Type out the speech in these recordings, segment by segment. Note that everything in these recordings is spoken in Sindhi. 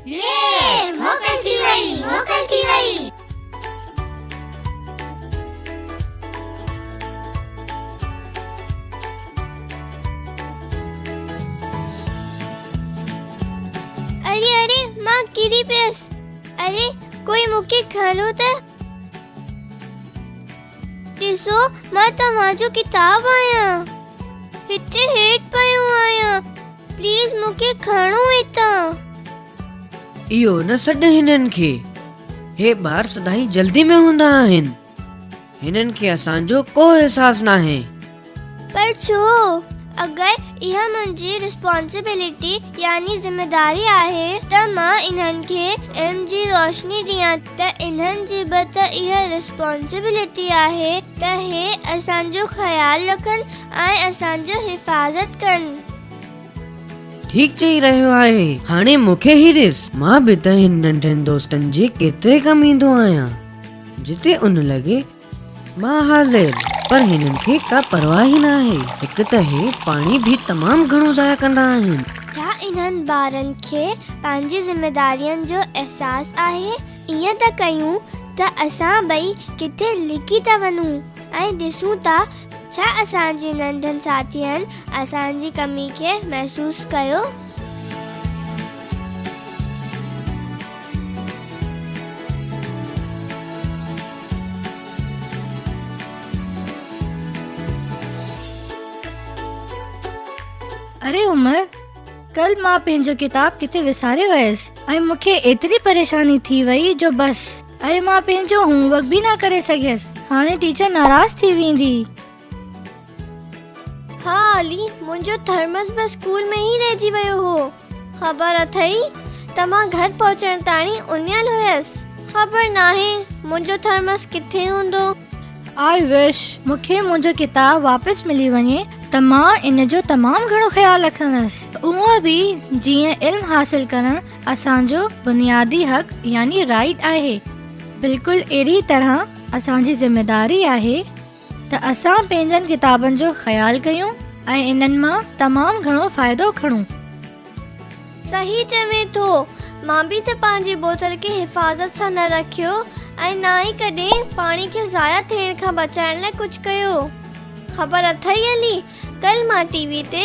يي! موڪل ٿي وئي، موڪل ٿي وئي. اري اري مان ڪري پيس. اري ڪوئي مون کي کڻو ته. ڏسو مان توهان جو ڪتاب آهيان. هتي هيٺ پيو آهيان. پليز مون کي کڻو هتان. اهو نه سڏ هنن کي. هي ٻار سدائين جلدي ۾ هوندا آهن. هنن کي اسان جو ڪو احساس ناهي. پر ڇو؟ اگر اها منهنجي ريسپانسبلٽي يعني ذميداري آهي ته مان انهن کي علم جي روشني ڏيان ته انهن جي به ته اها ريسپانسبلٽي آهي ته هي اسان جو خيال رکن ۽ اسان جو حفاظت ڪن. ٺيڪ چئي رهيو آهي. هاڻي مون کي ئي ڏس، مان به ته هن ننڍن دوستن جي ڪيتري ڪم ايندو آهيان. جتي ان لڳي مان حاضر، پر هنن کي ڪا پرواهه ئي ناهي. هڪ ته هي پاڻي به تمام گهڻو ضايع ڪندا آهن. ڇا انهن ٻارن کي پنهنجي ذميدارين جو احساس آهي؟ ائين ٿا ڪيون ته اسان ٻئي ڪٿي لڪي ٿا وڃون ۽ ڏسون ته ڇا اسان جي ننڍن ساٿين اسان جي ڪمي کي محسوس ڪيو؟ اري عمر ڪل مان پنهنجو ڪتاب ڪٿي وساري ويس ۽ مون کي ايتري پريشاني ٿي وئي جو بس ۽ مان پنهنجو هوم ورڪ به نه ڪري سگهيس هاڻي ٽيچر ناراض ٿي ويندي. ها علي منهنجو ٿرمس به اسڪول ۾ ئي رهجي ويو هو. خبر اٿئي ته مان گهر پهچڻ تاڻي اڃيل هيس. خبر ناهي منهنجو ٿرمس ڪٿي هوندو. I wish مون کي منهنجو ڪتاب واپس ملي وڃي ته مان ان جو تمام گهڻو خيال رکندس. هونء به جيئن علم حاصل ڪرڻ اسان جو بنيادي حق يعني رائيٽ آهي بلڪل اهڙي طرح اسان جي ذميداري آهي ته اسان پنهنجن ڪتابن جو خيال ڪيون ۽ انهن مان تمام گهڻو فائدو کڻون. صحيح چوين ٿو. مان به ته پنهنجي بوتل کي حفاظت سان نه رکيو ۽ نه ئي ڪڏهن پاڻي کي ضايع ٿيڻ کان بچائڻ لاء ڪجهه ڪيو. خبر اٿئي علي، ڪلهه مان ٽي وي تي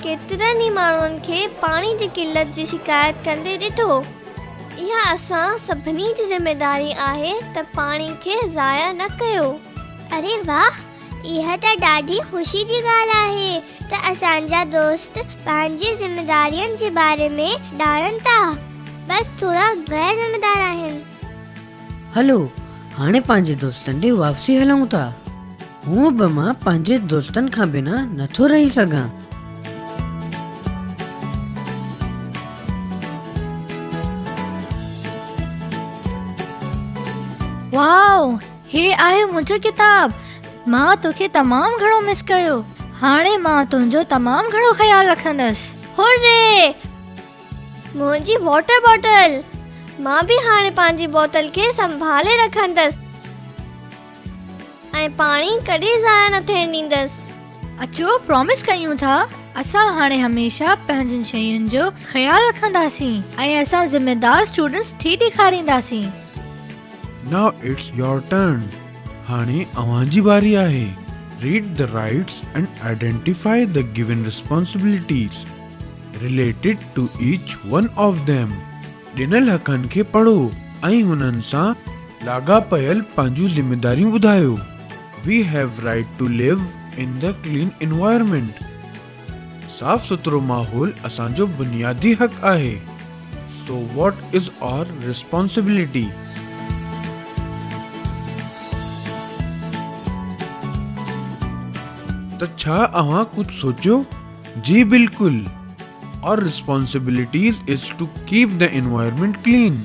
ڪيترن ئي ماڻهن کي پاڻي جي قلت جي شڪايت ڪندي ڏٺو. اها اسان سڀني جي ذميداري آهي ته پاڻي کي ضايع نه ڪيو. اري واه! اها ته ڏاڍي خوشي جي ڳالهه آهي ته اسان جا دوست پنهنجي ذميدارين جي باري ۾ ڄاڻن ٿا. بس ٿورا غير ذميدار آهن. هلو هاڻي پنهنجي دوستن ڏي واپسي هلون ٿا. هونء به مان پنهنجي دوستن کان بنا نٿو رهي سگهان. واء! هي آهي منهنجو ڪتاب. مان توکي تمام گهڻو مس ڪيو. هاڻي مان تنهنجو تمام گهڻو خيال رکندس. هوري! منهنجي واٽر باٽل! مان به هاڻي پنهنجي بوتل کي سنڀالي رکندس ۽ پاڻي ڪڏهن ضايع نه ٿيڻ ڏيندس. اچو پرامس ڪيون ٿا اسان هاڻي هميشه پنهنجين شين جو خيال رکنداسين ۽ اسان ذميدار اسٽوڊنٽس ٿي ڏيکارينداسين. Now it's your turn هاڻي اوهان جي باري آهي Read the rights and identify the given responsibilities related to each one of them ڏنل حقن کي پڙهو ۽ انهن سان لاڳاپيل پنهنجون ذميداريون ٻڌايو We have right to live in the clean environment صاف سٿرو ماحول اسان جو بنيادي حق آهي So what is our responsibility? ته ڇا اوهان ڪجهه سوچيو؟ جي بلڪل Our responsibilities is to keep the environment clean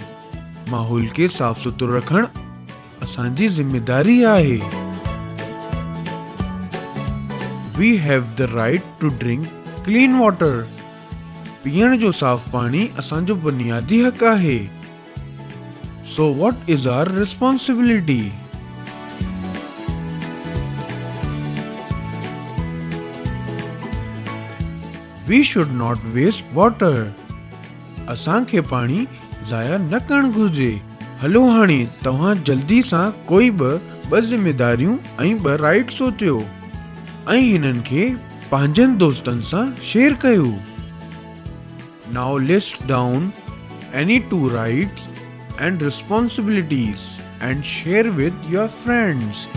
ماحول کي صاف سٿرو رکڻ اسان جي ذميداري آهي. We have the right to drink clean water پيئڻ جو صاف پاڻي اسان جو بنيادي حق آهي. So what is our responsibility? We should not waste water. اسان کي پاڻي ضايع نه ڪرڻ گهرجي. هلو هاڻي توهان جلدي سان ڪوئي به ٻه ذميداريون ۽ ٻه رائيٽ سوچيو ۽ هنن کي پنهنجن دوستن سان شيئر ڪيو. Now list down any two rights and responsibilities and share with your friends.